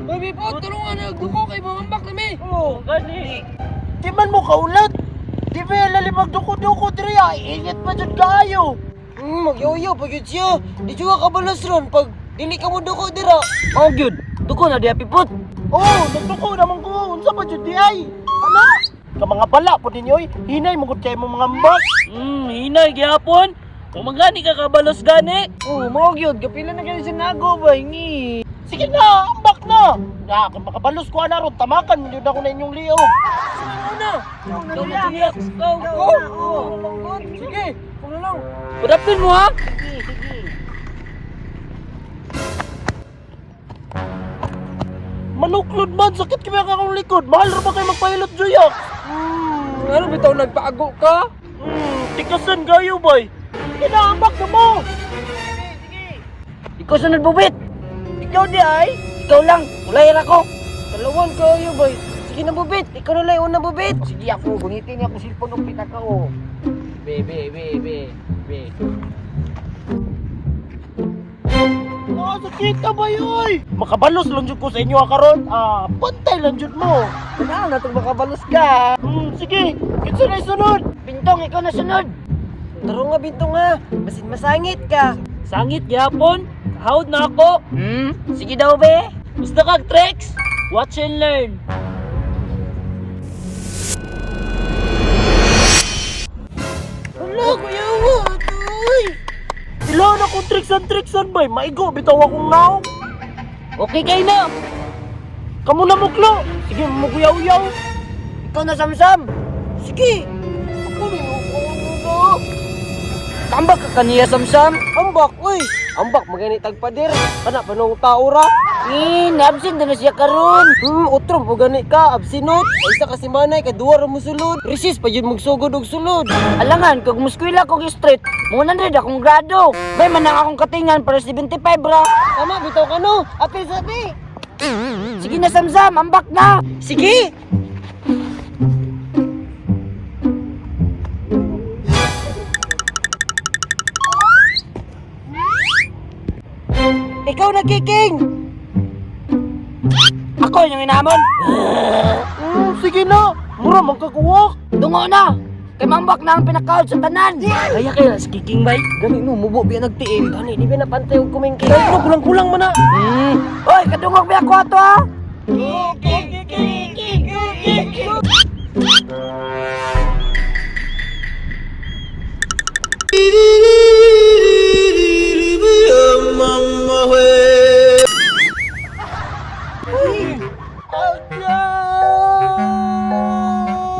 Hoy, Pipot, tulungan na nagduko kay mamambak na mi. Oo, gani. Di man mo kaulat. Di ba lalim magduko-duko diri ay init pa jud kaayo. Magyoyo pag yun siya. Di siya kabalos ron pag dili ka mo duko dira. Mao gyud. Duko na diha, Pipot. Oh, nagduko naman ko. Unsa pa jud di ay? Ana? Ka mga bala po ninyo oy. Hinay mo gud kay mo mga ambak. Hinay gihapon. Kung magani ka kabalos gani. Oo, mao gyud. Kapila na kayo sa nago ba hingi. Sige na, ambak na. Na, kung makabalos ko ana ron, tamakan jud ako na inyong liog. Una. Go na, Juliet. Go. Go. Oh, sige. Kung lang. Padapin mo ha. Manuklod man, sakit kami ang akong likod. Mahal ra ba kayo magpahilot, Juyak? Ano bitaw nagpaago ka? Tikasan kayo, boy. Sige na, ambak na mo. Ikaw sunod bubit. Ikaw di ay. Ikaw lang. Ulay ra ko. Dalawan kayo boy. Sige na bubit. Ikaw na lang una bubit. Sige ako, gunitin niya akong cellphone og pitaka oh. Be be be be be. Ah, sakit ka ba yoy? Makabalos lang jud ko sa inyo ah, karon. Ah, pantay lang jud mo. Kana na itong makabalos ka. Sige. Kinsa na sunod? Bintong ikaw na sunod. Taro nga bintong ha. Basin masangit ka. Sangit gihapon. Hawd na ako. Sige daw be. Gusto kag tricks? Watch and learn. Hala, kuya uy. Ila na kong triksan-triksan bay. Maigo bitaw akong naong. Okay kay na. Kamu na muklo. Sige, muguyaw-yaw. Ikaw na samsam. Sige. Ako rin ako. Tambak ka kaniya samsam. Ambak, uy. Ambak magani tagpader. Kana panong tao ra. Eh, absent na siya karon. Utrom po gani ka, absinot. Ay, isa ka si Manay, kay duwa ra mo sulod. Recess pa yun magsugo og sulod. Alangan, kag muskwila kog street, 100 akong grado. May manang akong katingan para 75 ra. Tama bitaw ka no. Apil sa ti. Sige na samsam, ambak na. Sige. Ikaw na kiking. Ako yung inamon. Sige na. Mura man kakuwak. Dungo na. Kay mambak na ang pinakaod sa tanan. Kaya kaya si Kiking bay. Gani no, mubo biya nagtiil. Gani di ba napantay og kumingking. Kahit no, kulang-kulang man na. Oy, kadungog biya ko ato ha.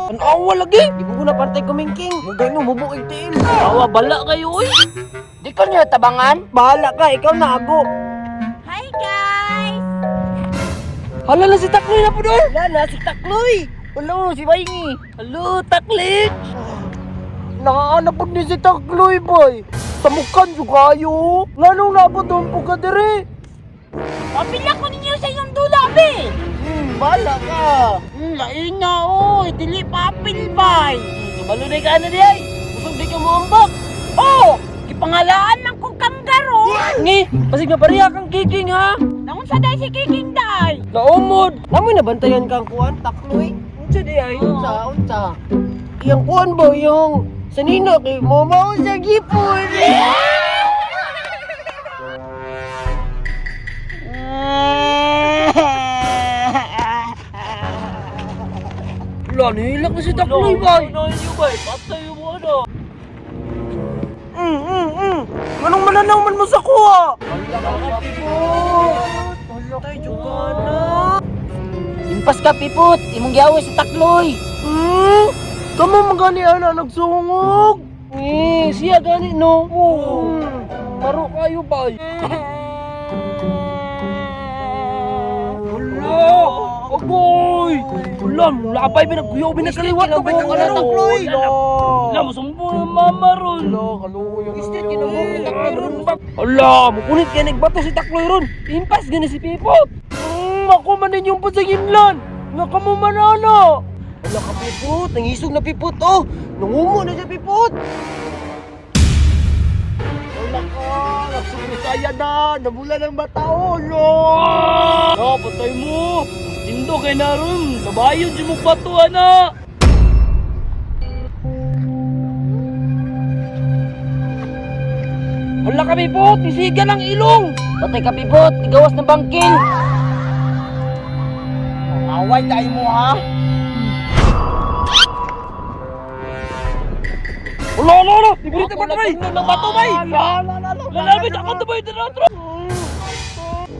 Anawa lagi. Di mo na pantay kumingking. Mugay no, mubo og tiil. Awa bala kayo oy. Di ko niyo tabangan. Bahala ka, ikaw na ako. Hi guys! Hala na si Takloy na po doon. Wala na si Takloy. Hello, si Baingi. Hello, taklit. Nakaanap po ni si Takloy, boy. Samukan jud kayo. Nganong naabot doon po ka dire? Papila ko ninyo sa inyong dula, be! Bahala ka. Lain na, oy! Dili papil, bay! Kabalo na ka na di ay. Usog di ka mo ambak. Oh! Gipangalaan man ko kanggaro! Ngi, pasig na pareha kang kiking ha. Nangun sa day si Kiking day! Naumod. Namoy nabantayan kang kuan Takloy. Unsa di ay? Unsa, unsa. Iyang kuan ba yung sanina kay mamaw sa gipon. Wala, nihilak na si Takloy bay. Ano niyo bay? Patay mo ano. Nganong mananaw man mo sa kuha? Tay juga na. Impas ka pipot, imong giaway si Takloy. Kamo magani ana nagsungog. Eh, siya gani no. Oh. Maro kayo bay. Hala! Agoy! Hala, labay ba nagkuyaw ba nagkaliwat ko ba Takloy? Hala, musumbo ng mama ron. Hala, kaluoy ang Istit kinubog ni Takloy ron. Hala, mukunit kaya nagbato si Takloy ron. Impas gani si Pipot. Ako man ninyong pasaginlan. Nga kamo man ana. Wala ka pipot, nangisog na pipot oh. Nangumo na siya pipot. Wala ka. Kaya na, nabula ng bata oh, no. No, patay mo. Tindo kay naron. Kabayon si mo bato ana. Hala ka pipot, isiga ng ilong. Patay ka pipot, igawas ng bangkil. Away tayo mo ha. Hala, hala, hala. Libre bato bay. Ng bato bay. La la la la. Lalabit ako to bay tara.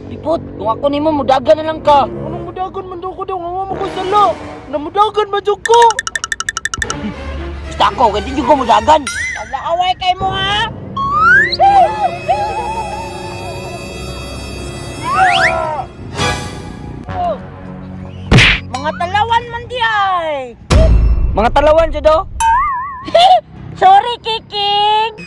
Pipot, kung ako nimo mudagan na lang ka. Anong mudagan man daw ko daw nga mo ko sala. Namudagan man jud ko. Basta ako, kay di jud ko mudagan. Wala away kay mo ha. Mga talawan man di ay. Mga talawan jud oh. Sorry, Kiking.